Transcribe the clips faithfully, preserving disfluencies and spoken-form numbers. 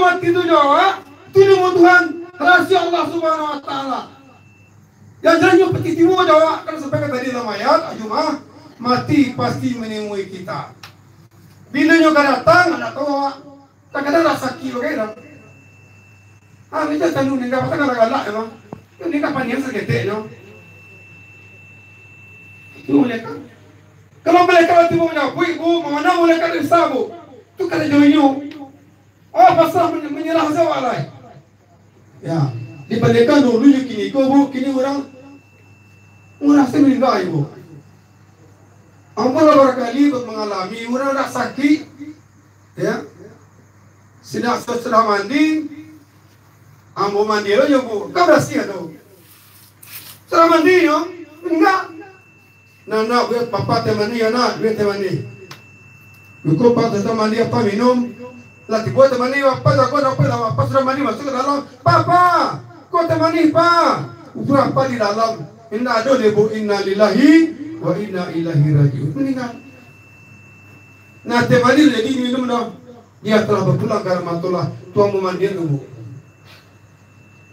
mati tu jo awak, tu ilmu Tuhan, rahasio Allah Subhanahu wa Ta'ala. Yang janyo peti tibo jo awak, kan sampaikan tadi dalam ayat Jumaat, mati pasti menemui kita. Bila nyo ka datang, ndak tahu awak. Kadang-kadang lah sakik bagai dah. Ah, ni dah tandu ni, dah pasal galak-galak memang. Ni dah paniang saketek nyo. Itu malaikat. Kalau malaikat tibo manyapuik, Bu, mana malaikat bisa, Bu? Tu karajo inyo. Oh, pasrah men-, manyerah sajo awak lai. Ya, dibandingkan dulu jo kini ko, Bu, kini urang, urang se maningga, Bu. Ambo lah barakali mangalami urang nak sakik, ya. Sudah, sudah mandi, ambo mandi lo nyo, Bu, kan barasiah tu. Sudah mandi nyo, maningga. Nah, nak, buek papa teh manih, yo, nak, buek teh manih. Luko, Pak, teh manih apa minum? Lah tibo teh manih, apa jago, apa lah, apa sudah mandi masuk ke dalam. "Papa, kok teh manih, Pa?" Udah apa di dalam? Indak ado deh, Bu, innalillahi wa inna ilaihi rajiun. Maningga. Nah, teh manih jadi minum dah. Dia telah berpulang ke rahmatullah. Tuan memandian dulu.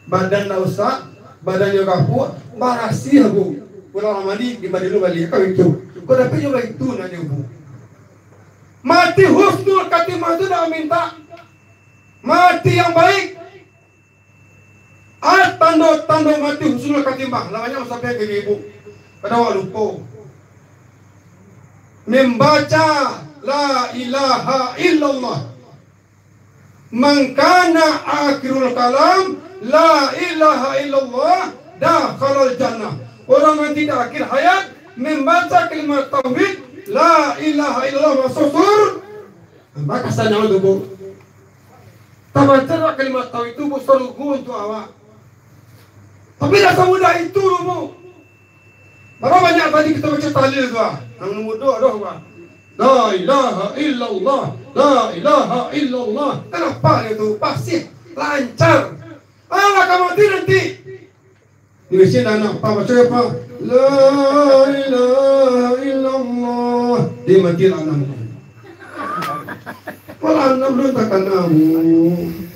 Badan lah usak, badan nyo gapuak, barasiah, Bu. Pulang mandi, di mandi dulu baliak, kan itu. Kok dapek nyo baitu, nak nyo, Bu. Mati husnul khatimah tu dak minta. Mati yang baik. Ah, tando-tando mati husnul khatimah. Lah banyak sampai ka ibu. Kadang awak lupo. Membaca la ilaha illallah. "Man kana akhirul kalam la ilaha illallah dakhalal jannah." Orang yang di akhir hayat membaca kalimat tauhid, la ilaha illallah, masuk sur-, maka sanang tu, Bu. Tabaca kalimat tauhid tu, Bu, sarugo untuak awak. Tapi dak samudah itu, Bu. Bara banyak tadi kita baca tahlil tu, ah. Nan mudo doh, ah. La ilaha illallah, la ilaha illallah. Kenapa dia tu? Pasif, lancar. Alah, ka mati nanti. Di masjid anak pa baca apa? La ilaha illallah. Dia mati lah anak. Kalau anak belum tak kena, Bu.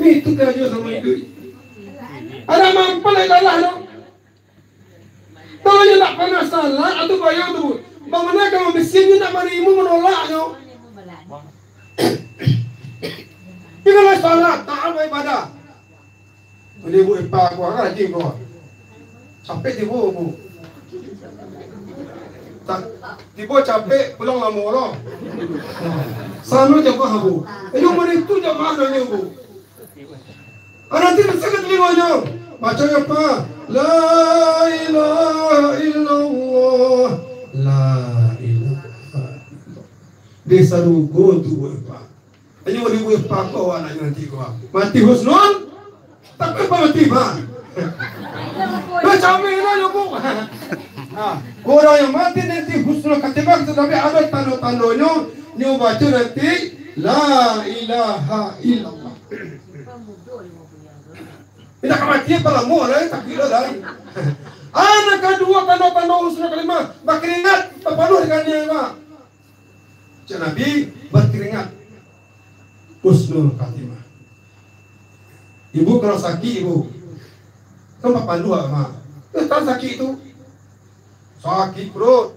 Itu kerja sama itu. Ada mampu lah, lah, lah. Kalau nyo ndak panah salat, atau bayang tu, bamana ka mambisian nyo ndak manarimo, manolak nyo. Iko lah salat, taat baibadah. Jadi, Bu, epa ko, rajin ko. Capek tibo, Bu. Ta-, tibo capek, pulang lamo lo. Sano jamaah, Bu. Iyo, mari tu jamaah nyo, Bu. Ah, nanti bisa ka talingonyo. Baco apa? La ilaha illallah. La ilaha illallah. Di sarugo tu, Bu Epa. Ayo, di Bu Epa ko, anaknyo nanti ko. Mati husnul. Tapi apa mati, Pak? Macam mana, yo, Bu? Ha. Urang yang mati nanti husnul khatimah, tetapi ada tando-tandonyo, nyo baco nanti, La ilaha illallah. Indak ka mati, apo lamo lai, sakik lo lai. Anak kaduo, tando-tando husnul khatimah, bakeringat, bapaluah di kaniang, Pak. Cak Nabi, bakeringat. Husnul khatimah. Ibu kalau sakik, Ibu, kan bapaluah, Mak. Eh, kan sakik tu. Sakik perut.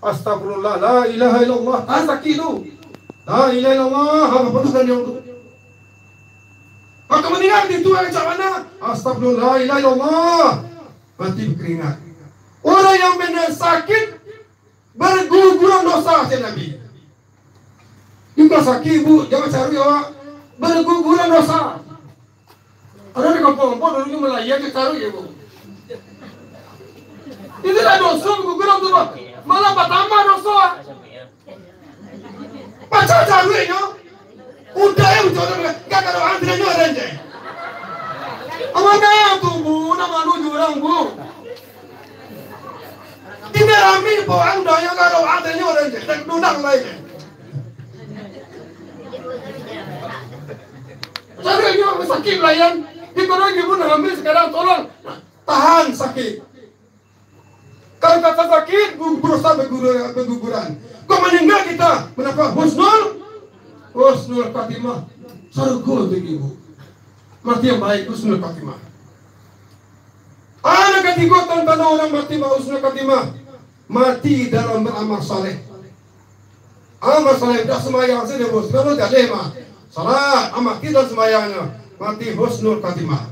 Astagfirullah, la ilaha illallah. Tahan sakik tu. La ilaha illallah, ha, bapaluah kaniang tu. Mako maningga di tu, cak mana? Astagfirullah, la ilaha illallah. Mati bakeringat. Urang yang bana sakik, baguguran dosa, cak Nabi. Ibu sakik, Ibu, jan bacaruik awak. Baguguran dosa. Ado di kampuang-kampuang dulu ni Malaya cak caruik, Ibu. Itu lah dosa baguguran tu, Pak. Malah batambah dosa. Pacah caruiknyo. Udah, yo, bacodoh, gak ado antrenyo ado je. Aman gaya tu, Bu, nak malu jo urang, Bu. Tingga rami, Bu, ang udah, yo, gak ado antrenyo ado je. Tak nundang lai je. Caruiknyo sakik balayan. Di kono ibu nak ambil sekarang, tolong. Tahan sakik. Kalau kata sakik, gu-, berusaha berguru-, berguguran. Kok maningga kita, mendapat husnul, husnul khatimah. Sarugo tu, Ibu. Mati yang baik, husnul khatimah. Anak katigo tantang urang mati ba husnul khatimah, mati dalam baramal saleh. Amal saleh, dak sumbayang sajo, bos. Kalau jaleh mah, salat, amal tidak sumbayangnyo, mati husnul khatimah.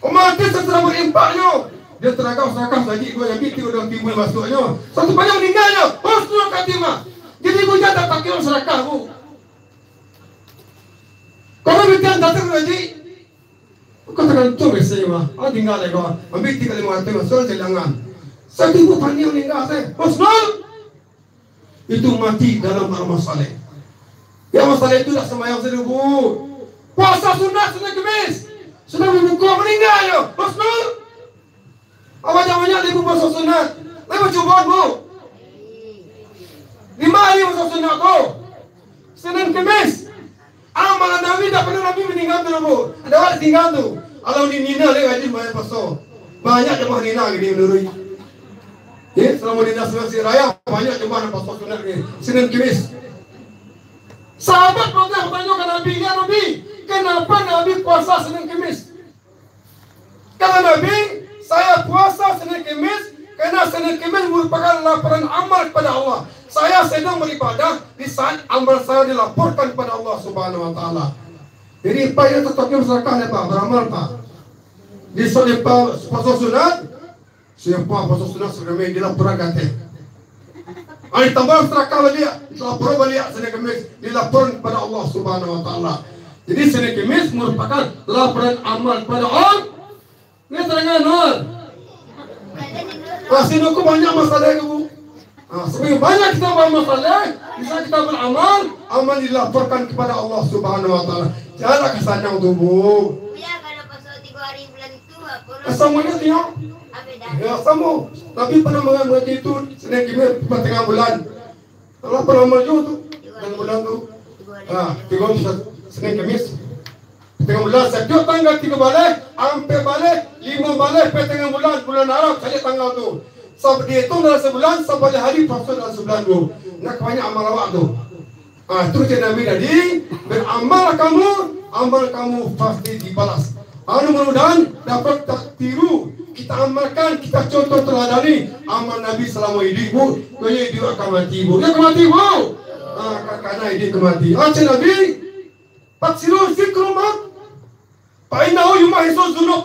Mati setelah berinfaknyo, dia teragak sadakah sajik dua jambi, tigo dua timbul masuaknyo, satu panjang meninggalnyo, husnul khatimah. Jadi, Bu, jangan tak takir sadakah, Bu. Kalau duit yang datang lagi, kau tergantung biasanya mah. Ah, tinggal lagi kau. Ambil tiga lima ratus masuk jalangan. Satu ibu tani yang meninggal teh. Husnul. Itu mati dalam amal saleh. Ya, amal saleh itu dah sembahyang saja, Bu. Puasa sunat Senin Kemis. Sudah berbuka, meninggal ya. Husnul. Awak jangan banyak ibu puasa sunat. Lai bacubo, Bu. Lima hari puasa sunat tu. Senin Kemis. Amalan Nabi tak pernah Nabi meninggal tu, Bu. Ada awak tinggal tu. Kalau di Mina lagi rajin bayar puasa. Banyak jemaah Mina gini menurut. Ya, selama di Nasir Raya, banyak jemaah nak puasa sunat ni. Senin Kemis. Sahabat pernah bertanya ke Nabi, "Ya Nabi, kenapa Nabi puasa Senin Kemis?" Kata Nabi, "Saya puasa Senin Kemis, karena Senin Kemis merupakan laporan amal kepada Allah. Saya sedang beribadah di saat amal saya dilaporkan kepada Allah Subhanahu wa Taala." Jadi, Pak, ya, tetap bersedekah, ya, Pak, beramal, Pak. Di saat, Pak, puasa sunat, siapa puasa sunat Senin Kemis dilaporkan teh. Ari tambah sadakah baliak, lapor baliak Senin Kemis, dilaporan kepada Allah Subhanahu wa Taala. Jadi, Senin Kemis merupakan laporan amal kepada Allah. Ni terang, Nur. Nah, sini aku banyak masalah tu, Bu. Nah, sebenarnya banyak kita buat masalah, bisa kita beramal, amal dilaporkan kepada Allah Subhanahu wa Taala. Jalan ke sana tu, Bu. Ya, kalau pasal tiga hari bulan itu, apa? Semuanya tiap. Ya, sama. Tapi pernah mengaji itu, Senin Kemis, tengah bulan. Kalau pernah mengaji tu, tengah bulan tu. Ha, tiga bulan, Senin Kemis. Tengah bulan, setiap tanggal tiga baleh, ampek baleh, lima baleh, pe tengah bulan, bulan Arab, saja tanggal tu. Sabab dihitung dalam sebulan, sabaleh hari puasa dalam sebulan tu. Nak banyak amal awak tu. Ah, tu cakap Nabi tadi, "Beramal kamu, amal kamu pasti dibalas." Anu, mudah-mudahan dapat tak tiru, kita amalkan, kita contoh teladani amal Nabi selama hidup, Bu. Kaya hidup akan mati, Bu. Ya, akan mati, Bu. Ah, ka-, kana hidup akan mati. Ah, cakap Nabi, "Faksiru zikrul maut, fa innahu yumahhisu dzunub."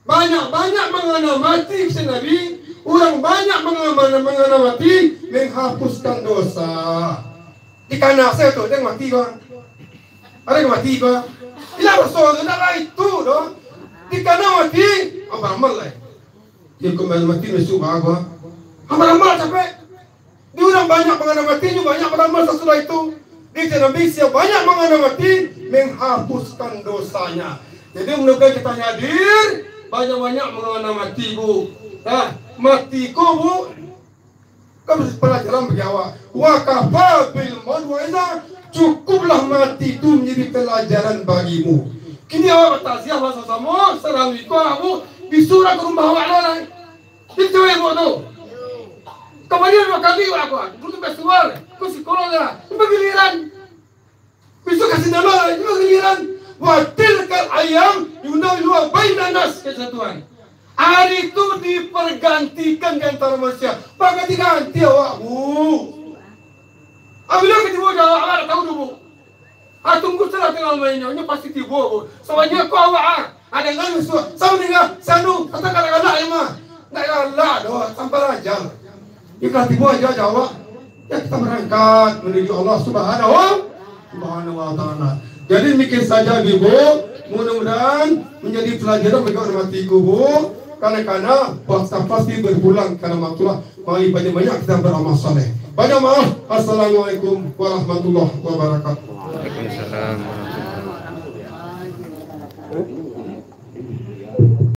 Banyak-banyak mangana mati, kata Nabi. Urang banyak mangana, mangana mati, menghapuskan dosa. Dikana se tu, jangan mati, bang. Ada yang mati, bang. Ilah dosa tu, dak lah itu, doh. Dikana mati, amal-amal lah. Dia kembali mati, masuk bang, bang. Amal-amal capek. Di urang banyak mangana mati, nyo banyak baramal sasudah itu. Di Nabi, sia banyak mangana mati, menghapuskan dosanya. Jadi, mudah-mudahan kita hadir, banyak-banyak mangana mati, Bu. Nah, mati ko, Bu, kan pelajaran bagi awak. Wa kafa bil maut wa'izah, cukuplah mati itu menjadi pelajaran bagimu. Kini awak bataziah basamo-samo, sarang iko, Bu, disuruh ke rumah awak lah. Itu yang buat tu. Kamari dua kali awak, guru tu basual, ku sikolah lah, bagiliran. Bisuak kasih nama lah, bagiliran. Wa tilkal ayyam nudawiluha bainan nas, kata Tuhan. Hari tu dipergantikan di antara manusia. Baganti-ganti awak, Bu. Apabila katibo awak, awak dak tahu tu, Bu. Ah, tunggu salah tangah mainyo, nyo pasti tibo, Bu. Sabanyak ko awak, ah. Ada nan musuh, sama dengan sanu, kata galak-galak je mah. Ndak galak doh, sampailah aja. Ikhlas tibo aja, jawab. Ya, kita berangkat menuju Allah Subhanahu, Subhanahu wa Ta'ala. Jadi, demikian saja, Ibu. Mudah-mudahan menjadi pelajaran bagi orang mati kubur. Karena, karena pasti berpulang ke rahmatullah. Mari banyak-banyak kita beramal saleh. Banyak maaf. Assalamualaikum warahmatullahi wabarakatuh. Waalaikumsalam.